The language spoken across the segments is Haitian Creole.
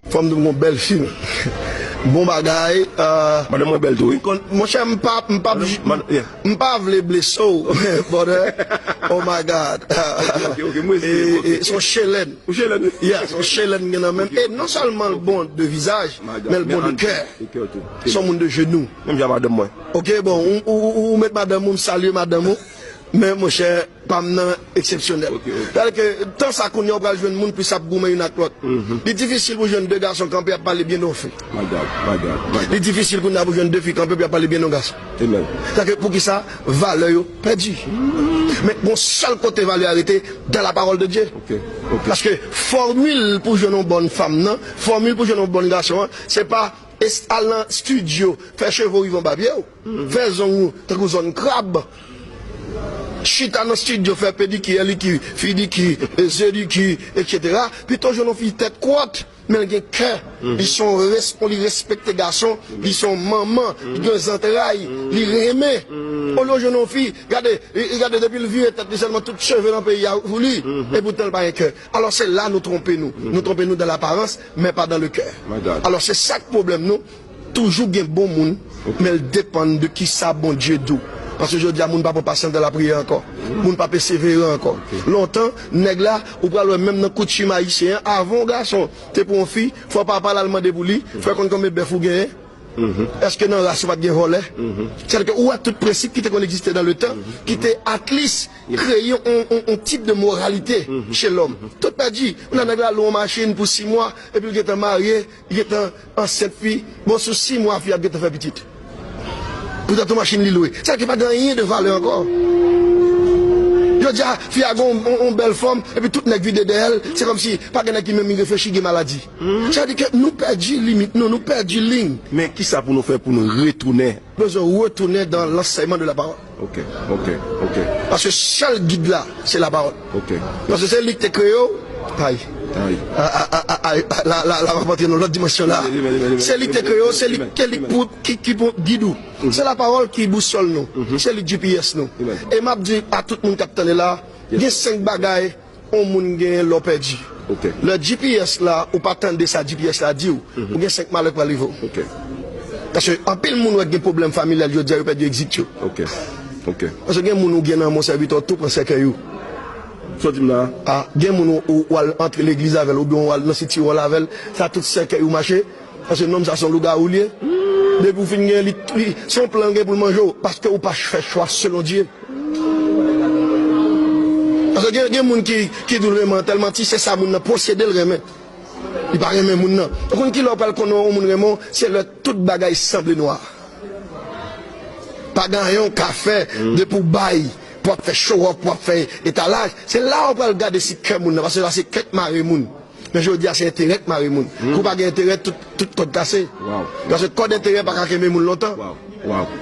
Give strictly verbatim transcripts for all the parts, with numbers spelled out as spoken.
Fò m di w gon bèl fi. Bon bagay. Euh, madanm mwen bèl tou, wi. Monchè, m pa, m pa, m pa vle blese w, brother. Oh my God. Ok, ok, ok, mwen se yon chelèn. Ou chelèn, wi. Yeah, se yon chelèn gen nan men. E non sèlman l bon de vizaj, men l bon de kè. Se yon moun de jenou. Menm jan madanm mwen. Ok, bon, ou, ou, ou, ou met madanm ou, m salye madanm ou. Men monchè, pa m nan eksepsyonèl. Sètadi ke tan sa kounye a ou pral jwenn moun plis ap goumen youn ak lòt. Li difisil pou jwenn de gason kanpe ap pale byen de yon fi. Li difisil kounye a pou jwenn de fi kanpe pou y ap pale byen de yon gason. Sètadi ke poukisa valè yo pèdi. Men gon sèl kote valè a rete, dans la parole de Dieu. Paske fòmil pou jwenn yon bòn fanm nan, fòmil pou jwenn yon bòn gason an, se pa al nan estidyo, fè cheve w rive anba pye w. Fè zong ou tankou zòn krab. Chita nan estidyo, fè pediki, eliki, fidiki, e zediki, etsetera. Pito jwenn yon fi tèt kwòt, men l gen kè. Li se yon respon, li respekte gason, li se yon manman, li gen zantray, li renmen. Olye w jwenn yon fi, gade, gade depi l vire tèt li sèlman tout cheve nan peyi a sou li. Epoutan l pa gen kè. Alò se la nou twonpe nou. Nou twonpe nou dans l'apparence, men pa dans le cœur. Alò se sa k pwoblèm nou. Toujou gen bon moun, men l depann de kisa Bondye di w. Paske jodi a, moun pa pran pasyans dan lapriyè ankò. Moun pa pesevere ankò. Lontan, nèg la, ou pral wè menm nan koutim ayisyen an, avan yon gason te pran yon fi, fò papa l al mande pou li, fò l konn konbyen bèf ou genyen. Èske nan ras ou pa t gen vòlè? Sètadi ke ou wè tout prensip ki te konn egziste dans le temps, ki te at least kreye yon, yon, yon tip de moralite chez l'homme. Tout pèdi. Ou nan nèg la lwe yon machin pou sis mwa, epi l gentan marye, li gentan ansent fi, bon, sou sis mwa fi ap gentan fè pitit. Poutan tout machin li lwe. Sa ki pa gen anyen de valè ankò. Jodi a, fi a gen yon, yon, yon bèl fòm, epi tout nèg vide dèyè l, se kòmsi pa gen nèg ki menm reflechi, gen maladi. Sa vle di ke nou pèdi limit nou, nou pèdi liy. Men kisa pou nou fè pou nou retounen? Bezwen retounen dans l'enseignement de la parole. Ok, ok, ok. Paske sèl gid la, se lapawòl. Ok. Paske se li ki te kreye w. Ay. Ay. A, a, a, a, a, la, la, la, m ap antre nan lòt dimansyon la. Se li ki te kreye w, se li ki, li pou, ki, ki pou gid ou. Se lapawòl ki bousòl nou. Se li G P S nou. E m ap di a tout moun k ap tande la, gen senk bagay yon moun genyen lè w pèdi. Lè G P S la, ou pa tande sa G P S la di w, ou gen senk malè k pral rive w. Paske anpil moun wè gen pwoblèm familyal jodi a, yo pèdi egzit yo. Paske gen moun ou gen nan men w, sèvitè w tou pran sèkèy ou. Sa w di m la? A, gen moun ou, ou, ou al antre legliz avè l, oubyen ou al nan sitiwòl avè l, sa tout sèkèy ou mache. Paske nonm sa se yon lougawou li ye. Depi w fin gen li, li, se yon plan l gen pou l manje w, paske ou pa fè chwa selon Dye. Paske gen, gen moun ki, ki di w renmen an tèl manti, se sa moun nan posede l renmen. Li pa renmen moun nan. Ou konn ki lè w pral konnen yon moun renmen w, se lè tout bagay sanble nwa. Pa gen anyen w ka fè depi w bay, pou w ap fè show off, pou w ap fè etalaj. Se la w pral gade si kè moun nan, paske la se kè k mare moun. Men jodi a se enterè k mare moun. Kou pa gen enterè, tout, tout kòd kase. Paske kòd enterè pa ka kenbe moun lontan.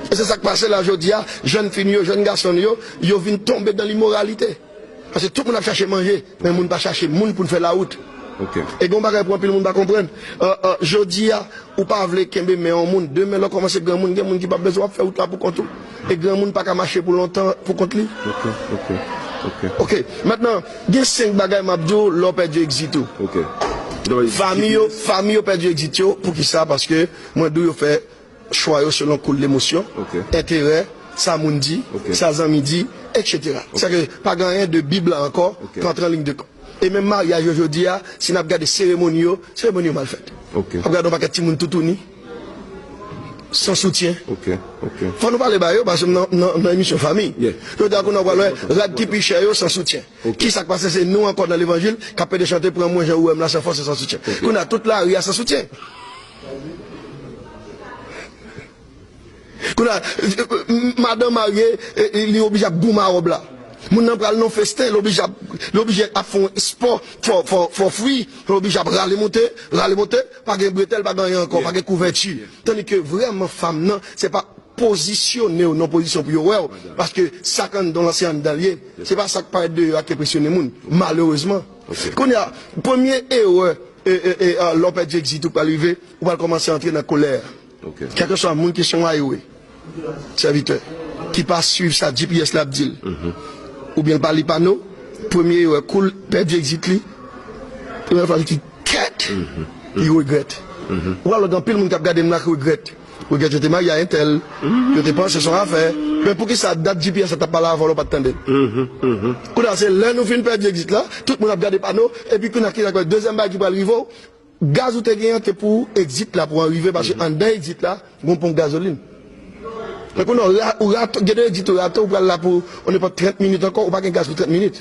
E se sa k pase la jodi a, jèn fi n yo, jèn gason n yo, yo vin tonbe dan limoralite. Paske tout moun ap chache manje, men moun pa chache moun pou n fè lawout. E gen yon bagay pou anpil moun pa konprann. Euh, euh, jodi a, ou pa vle kenbe men yon moun. Demen lè w kòmanse granmoun, gen moun ki p ap bezwen w ap fè wout la pou kont ou. E granmoun pa ka mache pou lontan pou kont li. Ok. Mentnan, gen senk bagay m ap di w lè w pèdi egzit ou. Fanmi yo, fanmi yo pèdi egzit yo. Poukisa? Paske mwen di w yo fè chwa yo selon koul lemosyon, enterè, sa moun di, sa zanmi di, etsetera. Sètadi ke pa gen anyen de Bib la ankò k antre an liy de kont. E menm maryaj yo jodi a, si n ap gade seremoni yo, seremoni yo mal fèt. W ap gade yon pakèt timoun toutouni, san soutyen. Fò nou pale ba yo, paske m nan, nan, nan emisyon fanmi. Jodi a, kounye a, w pral wè rad ki pi chè yo san soutyen. Kisa k pase? Se nou ankò nan levanjil k ap pede chante, pran mwen jan ou wè m la, san fòs e san soutyen. Kounye a, tout lari a san soutyen. Kounye a, madanm marye, e, e, li oblije ap goumen a wòb la. Moun nan pral nan festen, li oblije ap, li oblije ap fè yon espò, fò, fò, fò fri, li oblije ap rale monte, rale monte, pa gen bretèl, pa gen anyen ankò, pa gen kouvèti. Tandike vrèman fanm nan, se pa pozisyone w nan pozisyon pou yo wè w, paske sa k anndan w lan se anndan l ye. Se pa sa k parèt deyò a k enpresyone moun, malerezman. Kounye a, premye erè, e, e, e, a, lè w pèdi egzit ou pral rive, ou pral kòmanse antre nan kolè. Kèlkeswa moun ki se yon A O E, sèvitè, ki pa swiv sa G P S la ap di l, oubyen l pa li pano, premye erè, kou l pèdi egzit li, premye fwa li di, kèt! Li regrèt. Ou pral wè gen anpil moun k ap gade m la ki regrèt. Regrèt yo te marye a entèl, yo te panse se yon afè. Men poukisa dat G P S la t ap pale avè w la w pa t tande l? Kounye a se lè nou fin pèdi egzit la, tout moun ap gade pano, epi kounye a ki dezyèm bagay ki pral rive w, gaz ou te genyen an te pou egzit la pou an rive, paske anndan egzit la, gon ponp gazolin. Men kounye a, ou ra-, ou rato, gen de egzit ou rate, ou pral la pou on nenpòt trant minit ankò, ou pa gen gaz pou trant minit.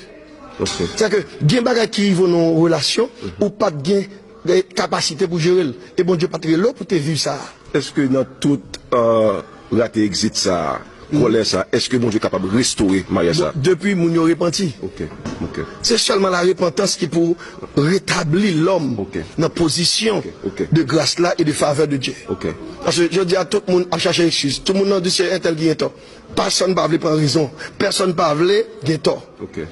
Sèke gen bagay ki rive w nan yon relasyon, ou pa t gen, eh, kapasite pou jere l. E Bondye pa t rele w pou te viv sa a. Èske nan tout, euh, rate egzit sa a, kòlè sa a, èske Bondye kapab restore maryaj sa a? Depi moun yo repanti. Ok, ok. Se sèlman larepantans ki pou retabli lòm nan pozisyon de gras la e de favè de Dye. Ok. Paske jodi a, tout moun ap chache ekskiz. Tout moun nan di se entèl ki gen tò. Pèsonn pa vle pran rezon. Pèsonn pa vle gen tò. Ok.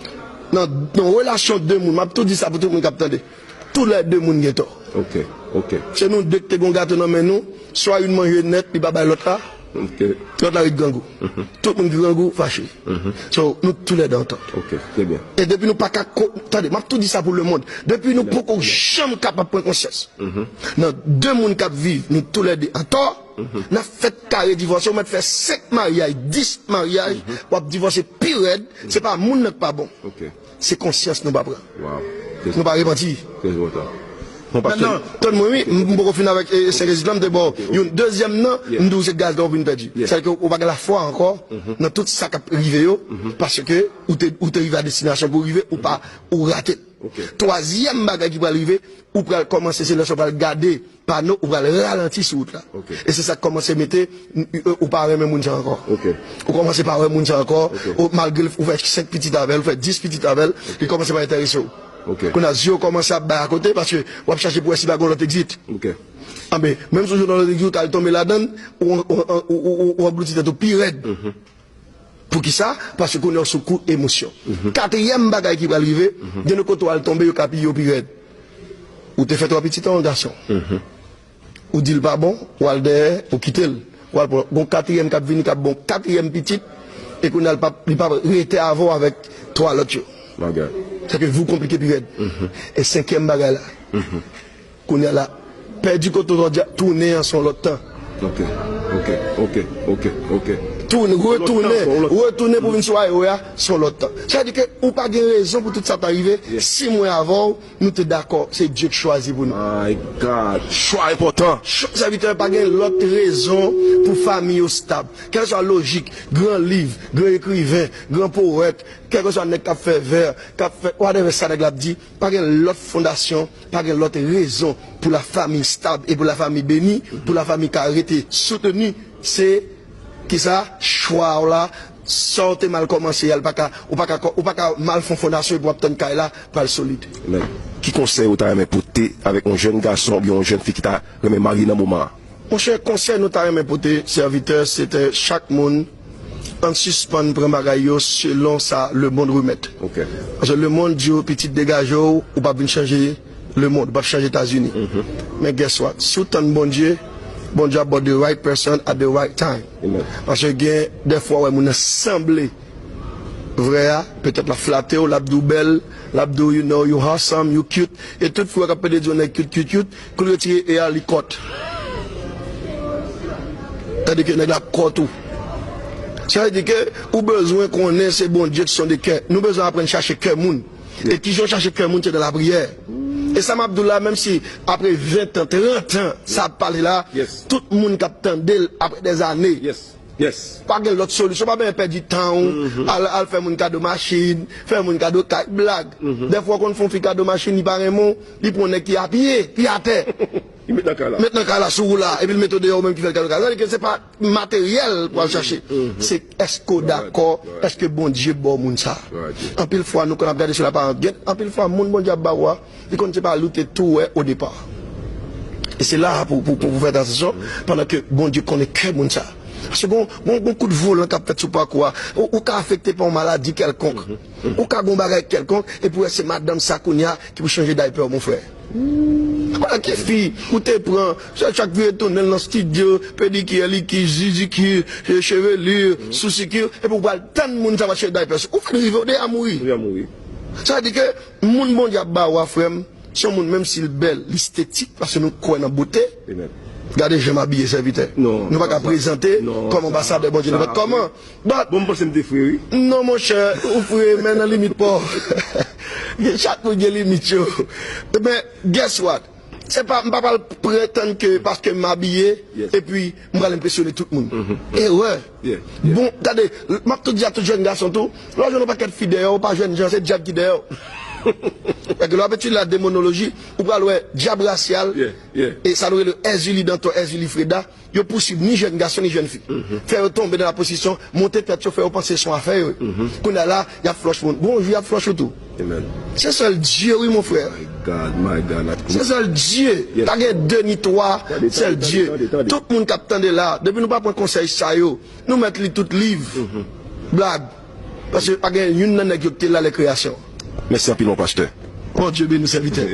Nan, nan relasyon de moun, m ap tou di sa pou tout moun k ap tande. Toulède moun gen tò. Ok, ok. Se nou de ki te gon gato nan men nou, swa youn manje nèt, li pa bay lòt la, lòt la ret grangou. Tout moun ki grangou, fache. So, nou toulède antò. Ok, trè byen. E depi nou pa ka ko-, tande, m ap tou di sa pou lemonn. Depi nou poko janm kapab pran konsyans. Nan de moun k ap viv, nou toulède antò, n ap fèt kare divòse, ou mèt fè senk maryaj, dis maryaj, w ap divòse pi rèd, se pa moun nan k pa bon. Ok. Se konsyans nou pa pran. Nou pa repanti. Mentnan, tann mwen wi, m m poko fin avèk, eh, senk egzit la, m te ba w youn. Dezyèm nan, m di w se gaz la w vin pèdi. Sa vle di ke ou pa gen lafwa ankò nan tout sa k ap rive yo, paske ou te, ou te rive a destinasyon pou w rive, ou pa, ou rate l. Twazyèm bagay ki pral rive, ou pral kòmanse, se lè sa w pral gade pano, ou pral ralanti sou wout la. E se sa k kòmanse mete, ou pa renmen moun sa ankò. Ou kòmanse pa wè moun sa ankò, ou, malgre ou fè senk pitit avè l, ou fè dis pitit avè l, li kòmanse pa enterese w. Kounye a, zye w kòmanse ap bay akote, paske w ap chache pou wè si pa gen lòt egzit. Anben, menm si w jwenn lòt egzit, ou t al tonbe ladan l, ou, ou, ou, ou, ou, ou anglouti tèt ou pi rèd. Poukisa? Paske kounye a w sou kou emosyon. Katriyèm bagay ki pral rive, gen de kote w al tonbe, yo ka piye w pi rèd. Ou te fè twa pitit an gason. Ou di l pa bon, w al dèyè, ou kite l. W al pran, gon katriyèm k ap vini, k ap bon katriyèm pitit, e kounye a l p ap, li p ap rete avè w avèk twa lòt yo. Sèke vi w konplike pi rèd. E senkyèm bagay la, kounye a la, pèdi kote w jodi a, tounen an se yon lòt tan. Ok, ok, ok, ok. Tounen, retounen, retounen pou vin sou highway a, se yon lòt tan. Sa vle di ke ou pa gen rezon pou tout sa ta rive. Si mwen avè w, nou te dakò, se Dye k chwazi pou nou. My God, chwa enpòtan. Ch-, sèvitè, pa gen lòt rezon pou fanmi yo stab. Kèlkeswa lojik, gran liv, gran ekriven, gran powèt, kèlkeswa nèg k ap fè vè, k ap fè whatever sa nèg la ap di, pa gen lòt fondasyon, pa gen lòt rezon pou lafanmi stab e pou lafanmi beni, pou lafanmi ka rete soutni. Se kisa? Chwa w la, sa w te mal kòmanse a, l pa ka, ou pa ka, ou pa ka mal fè yon fondasyon epi w ap tann kay la pral solid. Amen. Ki konsèy ou ta renmen pote avèk yon jèn gason oubyen yon jèn fi ki ta renmen marye nan moman an? Monchè, konsèy nou ta renmen pote sèvitè, se te chak moun, ann sispann pran bagay yo selon sa lemonn remèt. Paske lemonn di w, pitit, degaje w, ou p ap vin chanje lemonn, ou p ap chanje Etazini. Men guess what? Si w tann Bondye, Bondye ap ba w the right person at the right time. Paske gen dèfwa w wè moun nan sanble vrè a, petèt l ap flate w, l ap di w bèl, l ap di w, you know, you handsome, you cute. E tout fi w wè k ap pede di yon nèg cute, cute, cute, kou l retire e a, li kòt. Tandike nèg la ap kòt ou. Sa vle di ke ou bezwen konnen se Bondye ki sonde kè. Nou bezwen aprann chache kè moun. E kijan w chache kè moun, se nan lapriyè. E sa m ap di w la, menm si apre ven tan, trant an, sa ap pale la, tout moun k ap tande l apre dèzane. Pa gen lòt solisyon, pa bezwen pèdi tan w, al, al fè moun kado machin, fè moun kado kay, blag. Dèfwa w konn fè yon fi kado machin, li pa renmen w, li pran yon nèg ki apiye, ki atè. Li met nan kay la. Met nan kay la sou ou la, epi l mete w deyò, ou menm ki fè l kado kay. Sa vle di ke se pa materyèl pou al chache. Se èske w dakò, èske Bondye ba w moun sa. Anpil fwa, nou konn ap gade sou laparans. Gen anpil fwa, moun Bondye ap ba ou a, li konn se pa li w te tou wè o depa. E se la a pou, pou, pou, pou fè atansyon, pandan ke Bondye konnen kè moun sa. Paske gon, gon, gon kout volan k ap fèt sou pakou a. Ou, ou ka afekte pa yon maladi kèlkonk. Ou ka gon bagay kèlkonk, epi w wè se madanm sa kounye a ki pou chanje daypè w, mon frè. Konn ki fi ou te pran, chak, chak vire tounen l nan estidyo, pedikir, likir, zizikir, chevelir, sousikir, epi w pral tann moun sa va chanje daypè sou ou, fè l rive w deja mouri. Ou deja mouri. Sa vle di ke moun Bondye ap ba ou a, frè m, Se yon moun, menm si l bèl, li estetik, paske nou kwè nan bote. Gade jan m abiye, sèvitè. Nou pa ka prezante kòm anbasadè Bondye nenpòt kòman. But, bon, m panse m te fre, wi. Non, monchè, ou fre, men nan limit pa w. Chak moun gen limit yo. Men, guess what? Se pa, m pa pral pretann ke paske m abiye, epi m pral enpresyone tout moun. Erè. Bon, gade, m ap tou di a tout jèn gason tou, lè w jwenn yon pakèt fi dèyè w, pa jwenn jan, se dyab ki dèyè w. Paske lè w ap etidye la demonoloji, ou pral wè dyab rasyal, e sa nou rele Èzili Danton, Èzili Freda, yo pouswiv ni jèn gason ni jèn fi. Fè yo tonbe nan la pozisyon, monte tèt yo, fè yo panse se yon afè yo ye. Kounye a la, y ap flòch moun. Bonjou, y ap flòch ou tou. Se sèl Dye, wi, mon frè. Se sèl Dye. Pa gen de ni twa, sèl Dye. Tout moun k ap tande la, depi nou pa pran konsèy sa yo, nou mèt li tout liv. Blag. Paske pa gen youn nan nèg yo ki te la lè kreyasyon. Mèsi anpil, mon pastè. Bondye beni w, sèvitè.